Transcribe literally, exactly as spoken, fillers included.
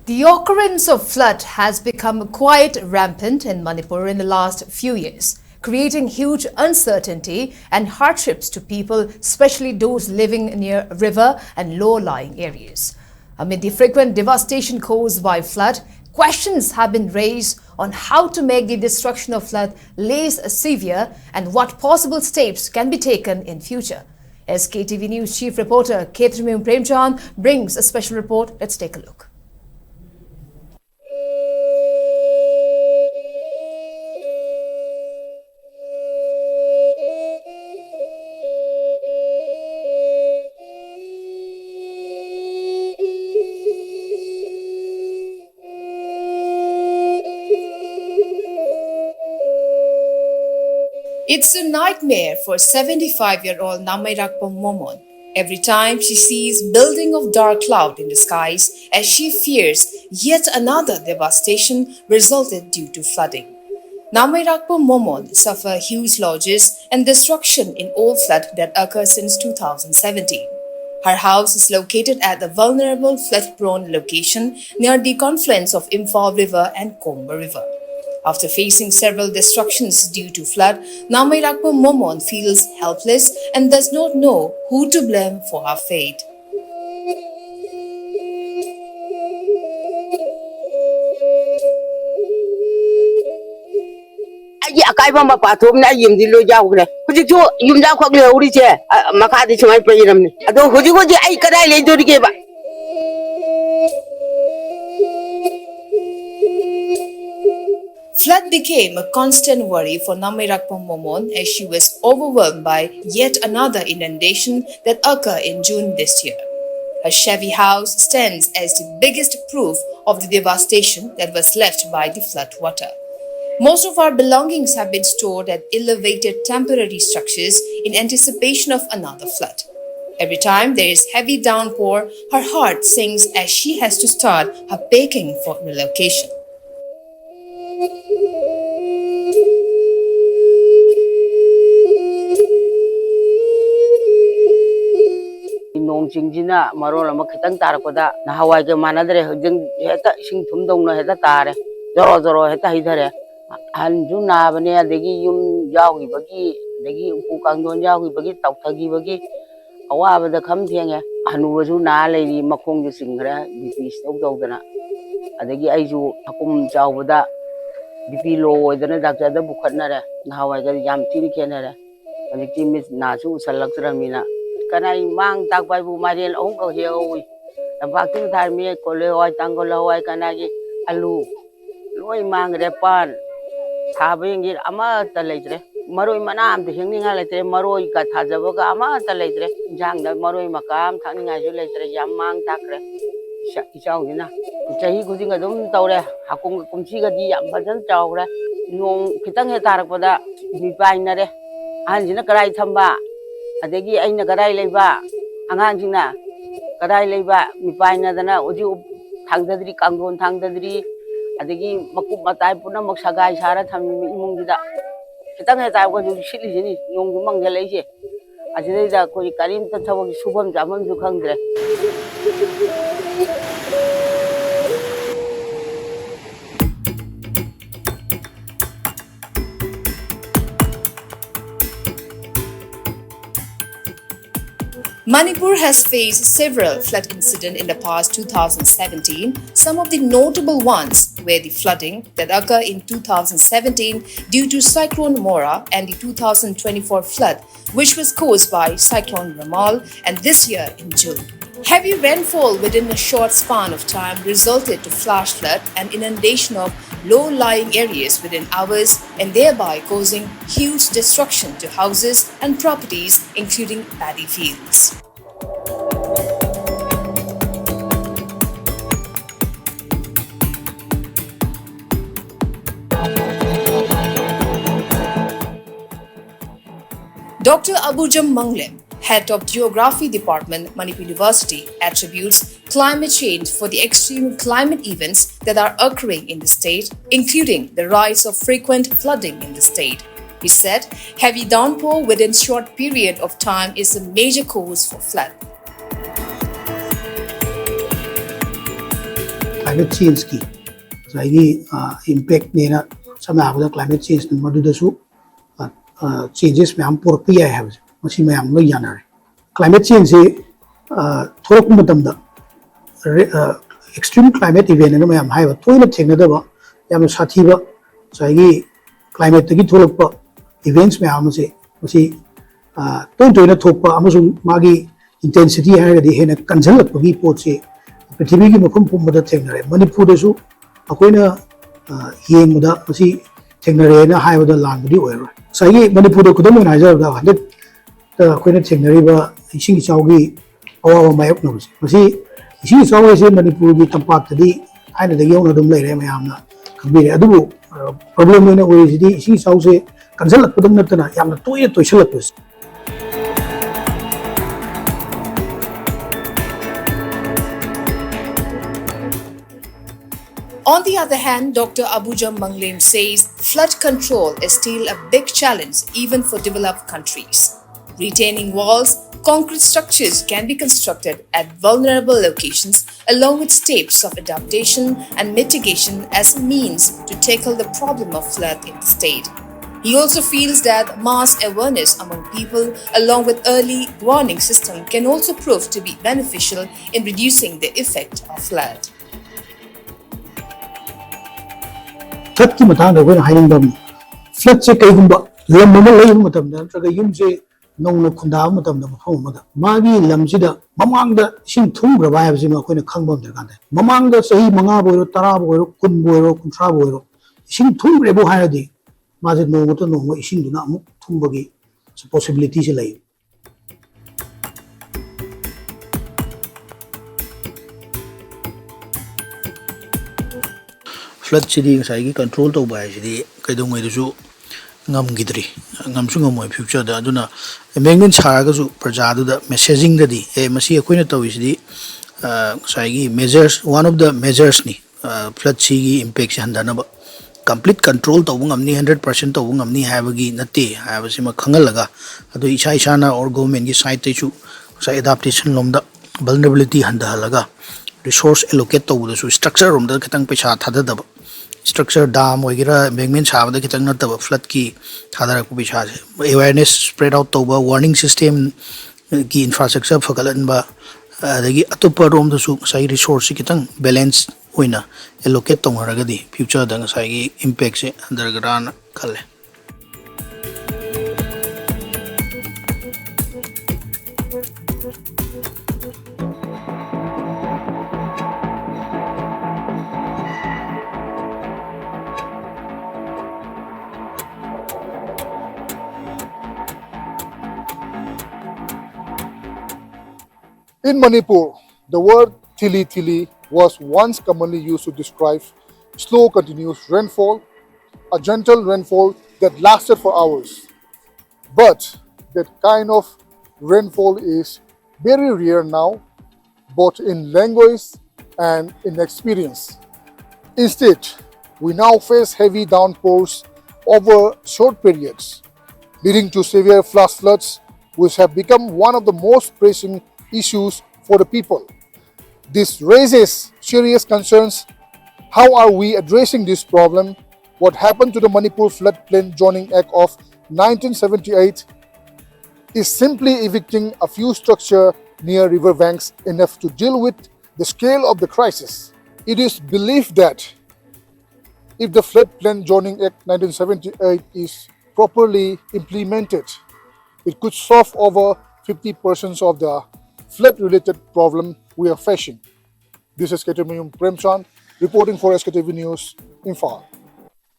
The occurrence of flood has become quite rampant in Manipur in the last few years, creating huge uncertainty and hardships to people, especially those living near river and low-lying areas. Amid the frequent devastation caused by flood, questions have been raised on how to make the destruction of flood less severe and what possible steps can be taken in future. S K T V News chief reporter Khetremyung Premchand brings a special report. Let's take a look. It's a nightmare for seventy-five-year-old Namairakpam Momon every time she sees building of dark cloud in the skies, as she fears yet another devastation resulted due to flooding. Namairakpam Momon suffer huge losses and destruction in all flood that occur since two thousand seventeen. Her house is located at a vulnerable flood-prone location near the confluence of Imphal River and Komba River. After facing several destructions due to flood, Namairakpam Momon feels helpless and does not know who to blame for her fate. ꯑꯩꯒꯤ ꯑꯀꯥꯏꯕ ꯃꯄꯥ ꯊꯣꯛꯅ ꯑꯩ ꯌꯨꯝꯗꯤ ꯂꯣꯏ ꯌꯥꯎꯈ꯭ꯔꯦ꯫ ꯍꯧꯖꯤꯛꯁꯨ ꯌꯨꯝꯖꯥꯎꯈꯛ ꯂꯩꯍꯧꯔꯤꯁꯦ, ꯑ, ꯃꯈꯥꯗꯤ ꯁꯨꯃꯥꯏꯅ ꯄꯩꯔꯝꯅꯤ꯫ ꯑꯗꯣ ꯍꯧꯖꯤꯛ ꯍꯧꯖꯤꯛ ꯑꯩ ꯀꯗꯥꯏ ꯂꯩꯗꯣꯔꯤꯒꯦꯕ? Flood became a constant worry for Namairakpam Momon as she was overwhelmed by yet another inundation that occurred in June this year. Her shabby house stands as the biggest proof of the devastation that was left by the flood water. Most of our belongings have been stored at elevated temporary structures in anticipation of another flood. Every time there is heavy downpour, her heart sinks as she has to start her packing for relocation. ꯅꯣꯡ ꯆꯤꯡꯁꯤꯅ ꯃꯔꯣꯜ ꯑꯃ ꯈꯤꯇꯪ ꯇꯥꯔꯛꯄꯗ ꯅꯍꯥꯟꯋꯥꯏꯒ ꯃꯥꯟꯅꯗ꯭ꯔꯦ꯫ ꯍꯧꯖꯤꯛ ꯍꯦꯛꯇ ꯏꯁꯤꯡ ꯊꯨꯝꯗꯧꯅ ꯍꯦꯛꯇ ꯇꯥꯔꯦ, ꯖꯣꯔꯣ ꯖꯣꯔꯣ ꯍꯦꯛꯇ ꯍꯩꯊꯔꯦ꯫ ꯑꯍꯟꯁꯨ ꯅꯥꯕꯅꯦ, ꯑꯗꯒꯤ ꯌꯨꯝ ꯌꯥꯎꯈꯤꯕꯒꯤ, ꯑꯗꯒꯤ ꯎꯄꯨ ꯀꯥꯡꯊꯣꯟ ꯌꯥꯎꯈꯤꯕꯒꯤ, ꯇꯥꯎꯊꯈꯤꯕꯒꯤ ꯑꯋꯥꯕꯗ ꯈꯝ ꯊꯦꯡꯉꯦ꯫ ꯍꯅꯨꯕꯁꯨ ꯅꯥ ꯂꯩꯔꯤ, ꯃꯈꯣꯡꯁꯨ ꯆꯤꯡꯈ꯭ꯔꯦ, ꯕꯤ ꯄꯤ ꯏꯁꯇꯣꯛ ꯇꯧꯗꯅ꯫ ꯑꯗꯒꯤ ꯑꯩꯁꯨ ꯍꯀꯨꯝ ꯆꯥꯎꯕꯗ ꯕꯤ ꯄꯤ ꯂꯣ ꯑꯣꯏꯗꯅ ꯗꯥꯛꯇꯔꯗ ꯄꯨꯈꯠꯅꯔꯦ꯫ ꯅꯍꯥꯟꯋꯥꯏꯒꯗꯤ ꯌꯥꯝ ꯊꯤꯅ ꯈꯦꯠꯅꯔꯦ꯫ ꯍꯧꯖꯤꯛꯇꯤ ꯃꯤꯠ ꯅꯥꯁꯨ ꯎꯁꯜꯂꯛꯇ꯭ꯔꯕꯅꯤꯅ꯫ ꯀꯅꯥꯏ ꯃꯥꯡ ꯇꯥꯛꯄ ꯍꯥꯏꯕꯨ ꯃꯥꯏꯔꯦꯟ ꯑꯍꯨꯝꯈꯛ ꯍꯦꯛꯍꯧꯏ꯫ ꯂꯝꯄꯥꯛꯇꯨꯗ ꯊꯥꯔꯝꯃꯤ ꯀꯣꯂꯤ ꯍꯋꯥꯏ, ꯇꯥꯡꯒꯣꯜ ꯍꯋꯥꯏ, ꯀꯅꯥꯒꯤ ꯑꯂꯨ, ꯂꯣꯏ ꯃꯥꯡꯈ꯭ꯔꯦ꯫ ꯄꯥꯟ ꯊꯥꯕ ꯌꯦꯡꯒꯦ, ꯑꯃꯠꯇ ꯂꯩꯇ꯭ꯔꯦ꯫ ꯃꯔꯣꯏ ꯃꯅꯥ ꯑꯝꯇ ꯍꯦꯛꯅꯤꯡꯉꯥꯏ ꯂꯩꯇ꯭ꯔꯦ꯫ ꯃꯔꯣꯏꯒ ꯊꯥꯖꯕꯒ ꯑꯃꯠꯇ ꯂꯩꯇ꯭ꯔꯦ꯫ ꯏꯟꯁꯥꯡꯗ ꯃꯔꯣꯏ ꯃꯀꯥ ꯑꯃ ꯊꯥꯛꯅꯤꯡꯉꯥꯏꯁꯨ ꯂꯩꯇ꯭ꯔꯦ꯫ ꯌꯥꯝ ꯃꯥꯡ ꯇꯥꯛꯈ꯭ꯔꯦ꯫ ꯏꯆꯥ-, ꯏꯆꯥꯎꯁꯤꯅ ꯆꯍꯤ ꯈꯨꯗꯤꯡ ꯑꯗꯨꯝ ꯇꯧꯔꯦ꯫ ꯍꯀꯨꯝ ꯀꯨꯝꯁꯤꯒꯗꯤ ꯌꯥꯝ ꯐꯖꯅ ꯆꯥꯎꯈ꯭ꯔꯦ꯫ ꯅꯣꯡ ꯈꯤꯇꯪ ꯍꯦꯛ ꯇꯥꯔꯛꯄꯗ ꯃꯤꯄꯥꯏꯅꯔꯦ꯫ ꯑꯍꯟꯁꯤꯅ ꯀꯗꯥꯏ ꯊꯝꯕ, ꯑꯗꯒꯤ ꯑꯩꯅ ꯀꯗꯥꯏ ꯂꯩꯕ, ꯑꯉꯥꯡꯁꯤꯡꯅ ꯀꯗꯥꯏ ꯂꯩꯕ, ꯃꯤꯄꯥꯏꯅꯗꯅ ꯍꯧꯖꯤꯛ ꯊꯥꯡꯗꯗ꯭ꯔꯤ, ꯀꯥꯡꯊꯣꯟ ꯊꯥꯡꯗꯗ꯭ꯔꯤ, ꯑꯗꯒꯤ ꯃꯀꯨꯞ ꯃꯇꯥꯏ ꯄꯨꯝꯅꯃꯛ ꯁꯒꯥꯏ ꯁꯥꯔ ꯊꯝꯃꯤꯕ ꯏꯃꯨꯡꯁꯤꯗ꯫ ꯈꯤꯇꯪ ꯍꯦꯛ ꯇꯥꯔꯛꯄ ꯍꯧꯖꯤꯛ ꯁꯤꯠꯂꯤꯁꯤꯅꯤ, ꯅꯣꯡꯁꯨ ꯃꯪꯁꯤꯜꯂꯛꯏꯁꯦ꯫ ꯑꯁꯤꯗꯩꯗ ꯑꯩꯈꯣꯏ ꯀꯔꯤꯝꯇ ꯊꯕꯛ ꯁꯨꯐꯝ ꯆꯥꯐꯝꯁꯨ ꯈꯪꯗ꯭ꯔꯦ꯫ Manipur has faced several flood incidents in the past two thousand seventeen. Some of the notable ones were the flooding that occurred in two thousand seventeen due to Cyclone Mora and the two thousand twenty-four flood, which was caused by Cyclone Remal, and this year in June. Heavy rainfall within a short span of time resulted to flash flood and inundation of low-lying areas within hours, and thereby causing huge destruction to houses and properties, including paddy fields. Doctor Abujam Manglem, head of Geography Department, Manipur University, attributes climate change for the extreme climate events that are occurring in the state, including the rise of frequent flooding in the state. He said heavy downpour within short period of time is a major cause for flood. Climate changeꯀꯤ ꯉꯁꯥꯏꯒꯤ ꯏꯝꯄꯦꯛꯅꯦꯅ, ꯁꯝꯅ ꯍꯥꯏꯔꯕꯗ climate changeꯅ ꯃꯗꯨꯗꯁꯨ changes ꯃꯌꯥꯝ ꯄꯨꯔꯛꯄ ꯌꯥꯏ ꯍꯥꯏꯕꯁꯦ ꯃꯁꯤ ꯃꯌꯥꯝ ꯂꯣꯏ ꯌꯥꯅꯔꯦ꯫ Climate changeꯁꯤ ꯊꯣꯛꯂꯛꯄ ꯃꯇꯝꯗ extreme climate event ꯑꯅ ꯃꯌꯥꯝ ꯍꯥꯏꯕ ꯇꯣꯏꯅ ꯊꯦꯡꯅꯗꯕ ꯌꯥꯝꯅ ꯁꯥꯊꯤꯕ ꯉꯁꯥꯏꯒꯤ climateꯇꯒꯤ ꯊꯣꯛꯂꯛꯄ events ꯃꯌꯥꯝ ꯑꯃꯁꯦ ꯃꯁꯤ ꯇꯣꯏ ꯇꯣꯏꯅ ꯊꯣꯛꯄ ꯑꯃꯁꯨꯡ ꯃꯥꯒꯤ intensity ꯍꯥꯏꯔꯒꯗꯤ ꯍꯦꯟꯅ ꯀꯟꯁꯤꯜꯂꯛꯄꯒꯤ ꯄꯣꯠꯁꯤ ꯄ꯭ꯔꯤꯊꯤꯕꯤꯒꯤ ꯃꯐꯝ ꯄꯨꯝꯕꯗ ꯊꯦꯡꯅꯔꯦ꯫ ꯃꯅꯤꯄꯨꯔꯗꯁꯨ ꯑꯩꯈꯣꯏꯅ ꯌꯦꯡꯕꯗ ꯃꯁꯤ ꯊꯦꯡꯅꯔꯦꯅ ꯍꯥꯏꯕꯗ ꯂꯥꯟꯕꯗꯤ ꯑꯣꯏꯔꯣꯏ꯫ ꯉꯁꯥꯏꯒꯤ ꯃꯅꯤꯄꯨꯔꯗ ꯈꯨꯗꯝ ꯑꯣꯏꯅ ꯍꯥꯏꯖꯔꯕꯗ ꯍꯟꯗꯛꯇ ꯑꯩꯈꯣꯏꯅ ꯊꯦꯡꯅꯔꯤꯕ ꯏꯁꯤꯡ ꯏꯆꯥꯎꯒꯤ ꯑꯋꯥꯕ ꯃꯥꯌꯣꯛꯅꯕꯁꯦ, ꯃꯁꯤ ꯏꯁꯤꯡ ꯏꯆꯥꯎ ꯍꯥꯏꯁꯦ ꯃꯅꯤꯄꯨꯔꯒꯤ ꯇꯝꯄꯥꯛꯇꯗꯤ ꯊꯥꯏꯅꯗꯒꯤ ꯍꯧꯅ ꯑꯗꯨꯝ ꯂꯩꯔꯦ, ꯃꯌꯥꯝꯅ ꯈꯪꯕꯤꯔꯦ꯫ ꯑꯗꯨꯕꯨ problem ꯑꯣꯏꯅ ꯑꯣꯏꯔꯤꯁꯤꯗꯤ ꯏꯁꯤꯡ ꯏꯆꯥꯎꯁꯦ ꯀꯟꯁꯤꯜꯂꯛꯄꯗꯪ ꯅꯠꯇꯅ ꯌꯥꯝꯅ ꯇꯣꯏꯅ ꯇꯣꯏꯁꯤꯜꯂꯛꯄꯁꯦ꯫ On the other hand, Doctor Abujam Manglem says flood control is still a big challenge even for developed countries. Retaining walls, concrete structures can be constructed at vulnerable locations along with steps of adaptation and mitigation as a means to tackle the problem of flood in the state. He also feels that mass awareness among people along with early warning system can also prove to be beneficial in reducing the effect of flood. Floodꯀꯤ ꯃꯇꯥꯡꯗ ꯑꯩꯈꯣꯏꯅ ꯍꯥꯏꯅꯤꯡꯕ ꯑꯃꯅ, floodꯁꯦ ꯀꯩꯒꯨꯝꯕ ꯂꯝ ꯑꯃ ꯂꯩꯕ ꯃꯇꯝꯗ ꯅꯠꯇ꯭ꯔꯒ ꯌꯨꯝꯁꯦ ꯅꯧꯅ ꯈꯨꯟꯗꯥꯕ ꯃꯇꯝꯗ ꯃꯐꯝ ꯑꯃꯗ ꯃꯥꯒꯤ ꯂꯝꯁꯤꯗ ꯃꯃꯥꯡꯗ ꯏꯁꯤꯡ ꯊꯨꯝꯈ꯭ꯔꯕ ꯍꯥꯏꯕꯁꯤꯃ ꯑꯩꯈꯣꯏꯅ ꯈꯪꯕ ꯑꯃ ꯗꯔꯀꯥꯔ ꯇꯥꯏ꯫ ꯃꯃꯥꯡꯗ ꯆꯍꯤ ꯃꯉꯥꯕꯨ ꯑꯣꯏꯔꯣ, ꯇꯔꯥꯕꯨ ꯑꯣꯏꯔꯣ, ꯀꯨꯟꯕꯨ ꯑꯣꯏꯔꯣ, ꯀꯨꯟꯊ꯭ꯔꯥꯕꯨ ꯑꯣꯏꯔꯣ, ꯏꯁꯤꯡ ꯊꯨꯝꯈ꯭ꯔꯦꯕꯨ ꯍꯥꯏꯔꯗꯤ ꯃꯥꯁꯦ ꯅꯣꯡꯃꯇ ꯅꯣꯡꯃ ꯏꯁꯤꯡꯗꯨꯅ ꯑꯃꯨꯛ ꯊꯨꯝꯕꯒꯤ possibilityꯁꯦ ꯂꯩ꯫ Floodꯁꯤꯗꯤ ꯉꯁꯥꯏꯒꯤ control ꯇꯧꯕ ꯍꯥꯏꯁꯤꯗꯤ ꯀꯩꯗꯧꯉꯩꯗꯁꯨ ꯉꯝꯈꯤꯗ꯭ꯔꯤ, ꯉꯝꯁꯨ ꯉꯝꯃꯣꯏ futureꯗ꯫ ꯑꯗꯨꯅ embankment ꯁꯥꯔꯒꯁꯨ ꯄ꯭ꯔꯖꯥꯗꯨꯗ messagingꯗꯗꯤ ꯑꯦ ꯃꯁꯤ ꯑꯩꯈꯣꯏꯅ ꯇꯧꯔꯤꯁꯤꯗꯤ ꯉꯁꯥꯏꯒꯤ measures, one of the measuresꯅꯤ, floodꯁꯤꯒꯤ impactꯁꯦ ꯍꯟꯊꯅꯕ꯫ Complete control ꯇꯧꯕ ꯉꯝꯅꯤ, hundred percent ꯇꯧꯕ ꯉꯝꯅꯤ ꯍꯥꯏꯕꯒꯤ ꯅꯠꯇꯦ ꯍꯥꯏꯕꯁꯤꯃ ꯈꯪꯍꯜꯂꯒ, ꯑꯗꯨ ꯏꯁꯥ ꯏꯁꯥꯅ or governmentꯀꯤ sideꯇꯩꯁꯨ ꯉꯁꯥꯏ adaptation ꯂꯣꯝꯗ vulnerability ꯍꯟꯊꯍꯜꯂꯒ Resource allocate ꯇꯧꯕꯗꯁꯨ structure ꯔꯣꯝꯗ ꯈꯤꯇꯪ ꯄꯩꯁꯥ ꯊꯥꯗꯗꯕ, structure dam ꯑꯣꯏꯒꯦꯔꯥ embankment ꯁꯥꯕꯗ ꯈꯤꯇꯪ ꯅꯠꯇꯕ flood ꯀꯤ ꯊꯥꯗꯔꯛꯄ ꯄꯩꯁꯥꯁꯦ, awareness spread out ꯇꯧꯕ, warning system ꯒꯤ infrastructure ꯐꯒꯠꯍꯟꯕ, ꯑꯗꯒꯤ ꯑꯇꯣꯞꯄ ꯔꯣꯝꯗꯁꯨ ꯉꯁꯥꯏꯒꯤ resource ꯁꯤ ꯈꯤꯇꯪ balance ꯑꯣꯏꯅ allocate ꯇꯧꯅꯔꯒꯗꯤ future ꯗ ꯉꯁꯥꯏꯒꯤ impact ꯁꯦ ꯍꯟꯊꯔꯛꯀꯗ꯭ꯔꯥꯅ ꯈꯜꯂꯦ꯫ In Manipur, the word thili thili was once commonly used to describe slow continuous rainfall, a gentle rainfall that lasted for hours. But that kind of rainfall is very rare now, both in language and in experience. Instead, we now face heavy downpours over short periods, leading to severe flash floods, which have become one of the most pressing issues for the people. This raises serious concerns. How are we addressing this problem? What happened to the Manipur Floodplain Zoning Act of nineteen seventy-eight is simply evicting a few structures near river banks enough to deal with the scale of the crisis. It is believed that if the Floodplain Zoning Act nineteen seventy-eight is properly implemented, it could solve over fifty percent of the flood-related problem we are facing. This is K T V News Premchand reporting for S K T V News, Imphal.